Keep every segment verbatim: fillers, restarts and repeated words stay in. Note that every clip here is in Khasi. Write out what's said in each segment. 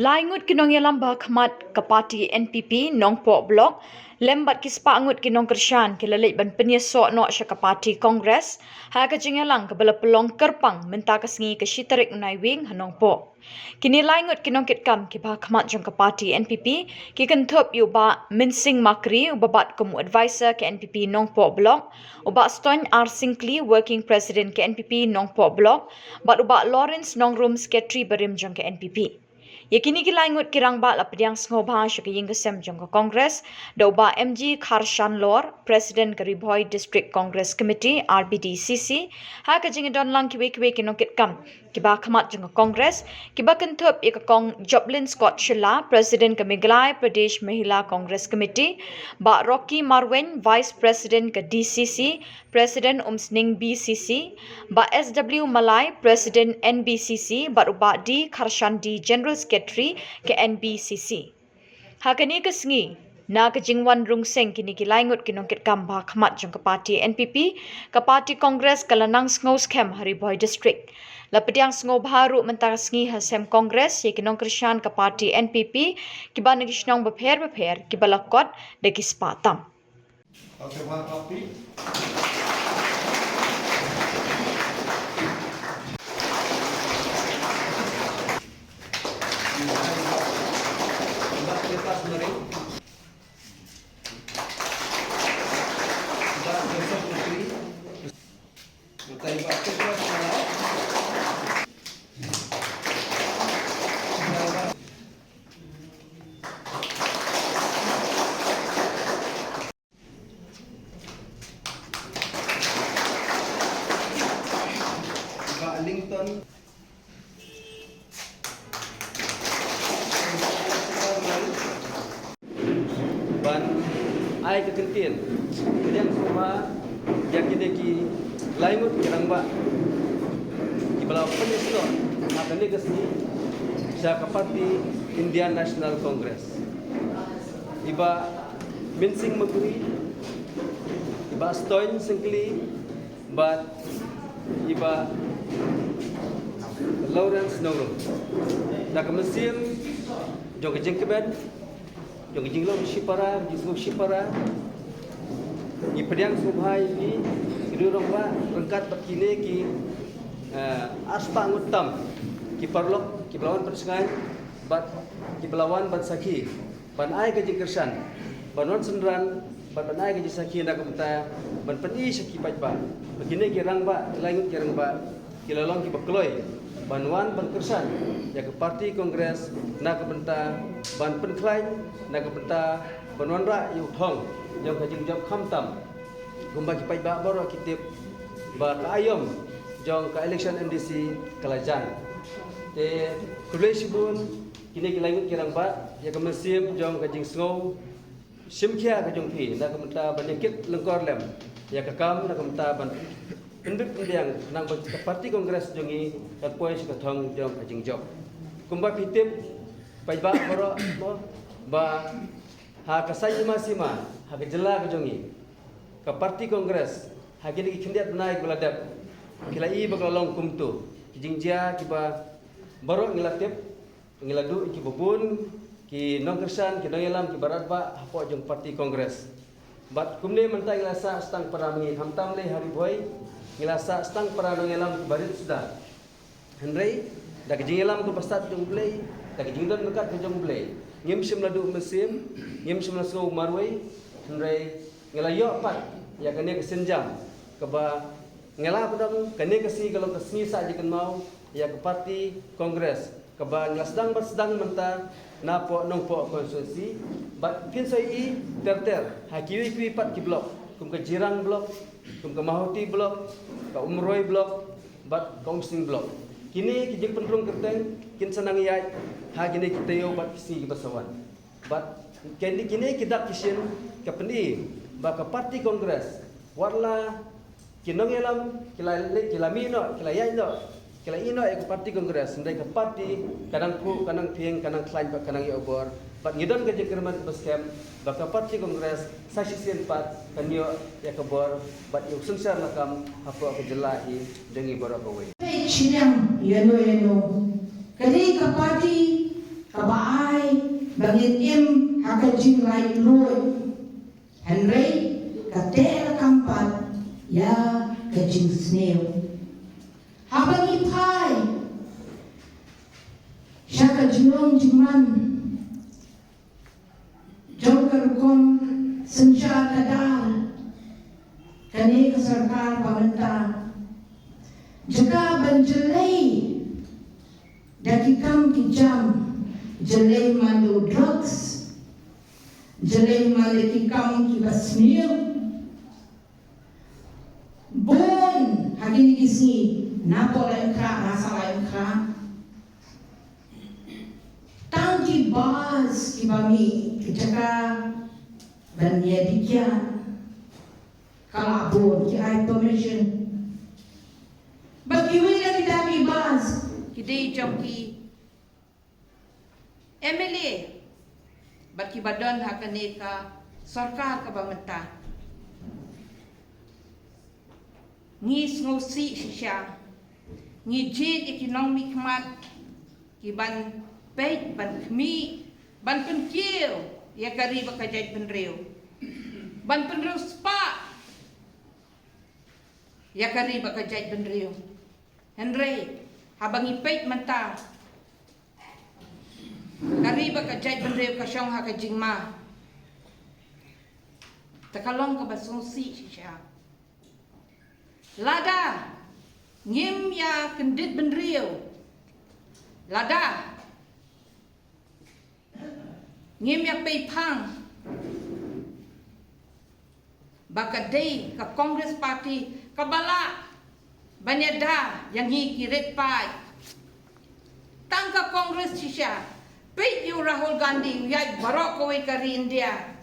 Lai ngut ki nongïalam ba khmat ka party N P P Nongpoh Block lem bad ki spah ngut ki nongkyrshan ki la leit ban pynïasoh noh sha ka party Congress ha ka jingïalang kaba la pynlong kyrpang mynta ka sngi ka shi tarik u Naiwieng ha Nongpoh. Kine lai ngut ki nongkitkam kiba khmat jong ka party N P P ki kynthup ïa u Bah Mynsing Makri uba bat kum u advisor ka N P P Nongpoh Block, u Bah Stoin R Syngkli, working president ka N P P Nongpoh Block, bad u Bah Lawrence Nongrum, secretary barim jong ka N P P. Ïa kine ki lai ngut ki rangbah la pdiang sngewbha sha ka ïing ka sem jong ka Congress da u Bah M G Kharshanlor, president ka Ri Bhoi District Congress Committee, R B D C C, ha ka jingdon lang kiwei kiwei ki nongkitkam kiba khmat jong ka Congress, kiba kynthup ïa ka Kong Joplin Scott Shylla, president ka Meghalaya Pradesh Mahila Congress Committee, Bah Rocky Marwein, vice president ka D C C, President Umsning B C C, Bah S W Malai, President N B C C, bad u Bah D Kharshan D, General Secretary ka N B C C. Ha kane ka sngi, na ka jingwan rung seng kine ki lai ngut ki nongkitkam ba khmat jong ka party N P P, ka party Congress ka la nang sngew skhem ha Ri Bhoi District. La pdiang sngewbha ruh mynta ka sngi ha sem Congress ïa ki nongkyrshan ka party N P P kiba na ki shnong bapher bapher kiba la kot da ki spah tam. Bah Lyngton. Ban ai ka kyntien pdiang sngewbha ïa kine ki lai ngut ki rangbah kiba la pynïasoh ha kane ka sngi sha ka party Indian National Congress. I Bah Mynsing Makri, i Bah Stoin Syngkli, bad i Bah Lawrence Nongrum. Da ka mynsiem jong ka jingkmen jong ka jinglong shipara, jingsngew shipara, ngi pdiang sngewbha ïa ki, ki rangbah ryngkat bad kine ki, eh, arspah ngut tam ki paralok kiba la wan pynshngaiñ bad kiba la wan ban sakhi ban ai ka jingkyrshan, ban wan synran, ban, ban ai ka jingsakhi na ka bynta ban pyni sha ki paidbah ba kine ki rangbah, ki lai ngut ki rangbah ki la long kiba kloi ban wan ban kyrshan ïa ka party Congress na ka bynta ban pynkhlaiñ, na ka bynta ban wanrah ïa u thong jong ka jingjop khamtam. Kumba ki paidbah baroh ki tip ba ka aïom jong ka election M D C ka la jan. Te khublei shibun kine ki lai ngut ki rangbah ïa ka mynsiem jong ka jingsngew shimkhia ka jong phi na ka bynta ban ïakit lyngkor lem ïa ka kam, na ka bynta ban pyndep pynbiang khnang ba ka party Congress jong ngi kan poi sha ka thong jong ka jingjop. Kumba phi tip paidbah baroh mo ba ha ka saiñ hima sima ha ka jylla ka jong ngi, ka party Congress ha kine ki khyndiat bnai kiba la dep ki la ïohi ba ka la long kumto ki jingjia kiba baroh ngi la tip. Ngi la duh ïa kiba bun ki nongkyrshan, ki nongïalam kiba radbah hapoh jong party Congress. Bad kumne mynta ngi la sah sdang para ma ngi, khamtam lei ha Ri Bhoi, ngi la sah sdang para nongïalam kiba rit suda. Hynrei da ka jingïalam kaba stad jong U Blei, da ka jingdon ryngkat ka jong U Blei, ngim shym la duh mynsiem, ngim shym la sngew marwei. Hynrei ngi la ïoh pat ïa kane ka sienjam kaba ngi la pyndonkam kane ka sngi ka long ka sngi sah jingkynmaw ïa ka party Congress kaba ngi la sdang ban sdang mynta napoh Nongpoh constituency. Bad phin sa ïohi ter ter ha kiwei kiwei pat ki block, kum ka Jirang block, kum ka Mawhati block, ka Umroi block bad ka Umsning block. Kine ki jingpynrung kyrteng kin sa nang ïaid ha kine ki taïew bad ki sngi kiba sa wan. Bad kine, kine ki dak ki shin ka pyni ba ka party Congress, wat la ki nongïalam ki la, ki la mih noh, ki la ïaid noh, ki la ïeh noh ïa ka party Congress, hynrei ka party ka nang khuid, ka nang phieng, ka nang khlaiñ bad ka nang ïoh bor. Bad ngi don ka jingkyrmen kaba skhem ba ka party Congress sa shisien pat kan ïoh ïa ka bor bad ïa u synshar lakam hapoh ka jylla hi jong ngi baroh kawei. Peit shiliang ïano ïano, ka dei ka party kaba Im ha ka jinglaitluid, hynrei ka teh la kam pat ïa ka jingsniew. Haba ngi phai sha ka jinglong jingman jong ka rukom synshar khadar kane ka sorkar ba mynta, jaka ban jlei da ki kam ki jam, jlei man u drugs, jlei man ki kam kiba sniew. Bun ha kine ki sngi, na pdeng kra, na shalai kra, tang ki bus kiba mih ki jaka ban ïa dikhiah, ka la bun ki ai permission. Bad kiwei na kita ki bus ki dei jong ki M L A bad kiba don ha kane ka sorkar kaba mynta. Ngi sngewsih shisha, ngi jied ïa ki nongmihkhmat ki ban peit, ban khmih, ban pynkiew ïa ka ri bad ka jaitbynriew, ban pynriewspah ïa ka ri bad ka jaitbynriew. Hynrei haba ngi peit mynta, ka ri bad ka jaitbynriew ka shong ha ka jingma. Te ka long kaba sngewsih shisha. Lada ngim ïa kyndit bynriew, lada ngim ïa peit phang ba ka dei ka Congress Party kaba lah ban ïada ïa ngi ki rit paid. Tang ka Congress shisha, peit ïa u Rahul Gandhi, u ïaid baroh kawei ka ri India.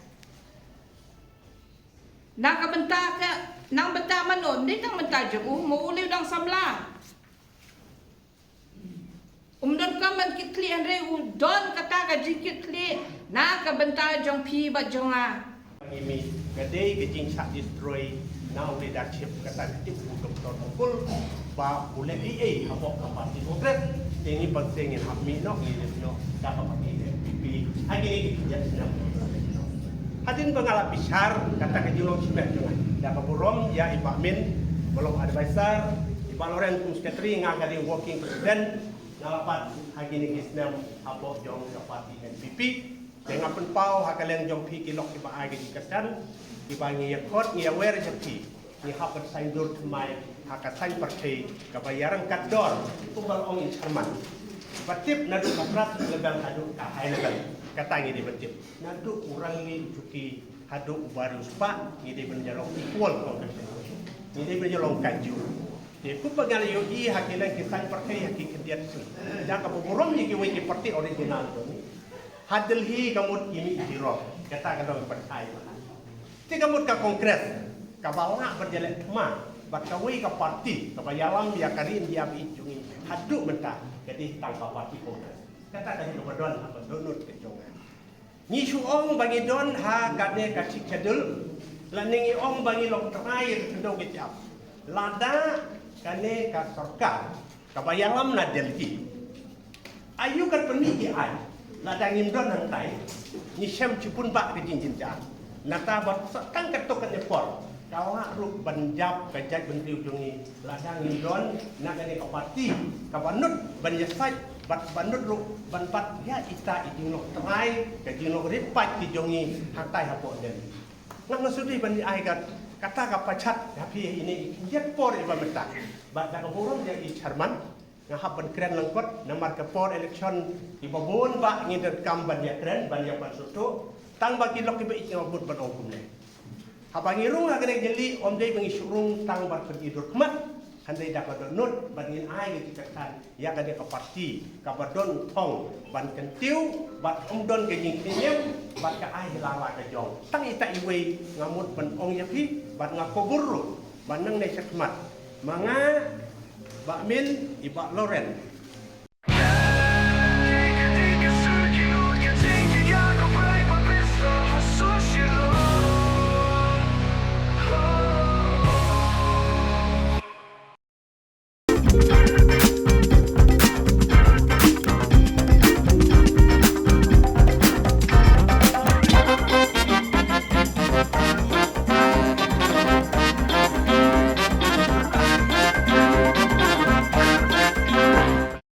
Na ka bynta ka, na ka bynta mano, ym dei tang bynta jong u, mo u lei u dang samla. Um donkam ban kitkhlieh, hynrei u don kata ka jingkitkhlieh na ka bynta jong phi bad jong nga. Ngi mih, ka dei ka jingshah destroy na u leadership, kata ka tip u Doctor Mukul ba u leh ei ei hapoh ka party Congress. Te ngi pang seng ngin hap mih noh, ngi leh noh da ka party N P P. Ha kine ki jait snem. Hadien ba nga la bishar kata ka jinglong shimet jong nga, da ka burom ïa i Bah Min ba long advisor, i Bah Loren kum secretary, nga ka dei working president. Nga la bat ha kine ki snem hapoh jong ka party N P P. Te nga pynpaw ha ka liang jong phi ki lok kiba ai ka jingkyrshan, kiba ngi ïa khot, ngi ïa wer ïa phi. Ngi hap ban saiñdur thymmai ha ka saiñ pyrthei kaba ïa ryngkat dor, kumba ong i chairman. Ba tip naduh ka grassroots level haduh ka high level. Kata ngi dei ban tip. Naduh u rangli u juki haduh u barim spah, ngi dei ban ïa long equal competition. Ngi dei ban ïa long kynjoh. Te kumba nga la ïohi ha ki leng ki saiñ pyrthei ha ki khyndiat sien. Da kaba burom ïa kiwei ki party original jong ngi. Ha Delhi ka mut ki mih zero. Kata ka dei ban pyrthei. Te ka mut ka Congress kaba lah ban ïaleh thma bad kawei ka party kaba ïalam ïa ka ri India ba ïeit jong ngi haduh mynta ka dei tang ka party Congress. Kata ka dei kaba don ha ka dohnud ka jong nga. Ngi shu ong ba ngi don ha kane ka Sixth Schedule, lane ngi ong ba ngi long trai ïa ka khyndew ka jam. Lada kane ka sorkar kaba ïalam na Delhi, aïu kan pynmih ki aiñ? Lada ngim don hangtai, ngi shem shibun bah ka jingjynjar. Nangta ba sa tang katto katne por, ka lah ruh ban jap ka jaitbynriew jong ngi lada ngim don na kane ka party kaba nud ban ïasaid bad ba nud ruh ban bat ïa ita i jinglong trai, ka jinglong rit paid ki jong ngi hangtai hapoh Delhi. Nga nga sdang ban ai ka, kata ka pachat ha phi ine i khyndiat por iba mynta. Bad da ka burom ïa i chairman, nga hap ban kren lyngkot namar ka por election iba bun bah ngin donkam ban ïakren, ban ïa ban sngewthuh. Tang ba ki lok kiba ïeit nga bud ban ong kumne. Haba ngi rung ha kane ka jingïalang, ym dei ba ngi shu rung tang ban pynïoh dur khmat, hynrei da ka dohnud ban ngin ai ka jingkyrshan ïa kane ka party kaba don u thong ban kyntiew bad ym don ka jingkhniam bad ka ai la la ka jong. Tang ita iwei nga mut ban ong ïa phi bad nga kubur ruh ban nangne shakhmat. Ma nga, Bah Min, i Bah Loren,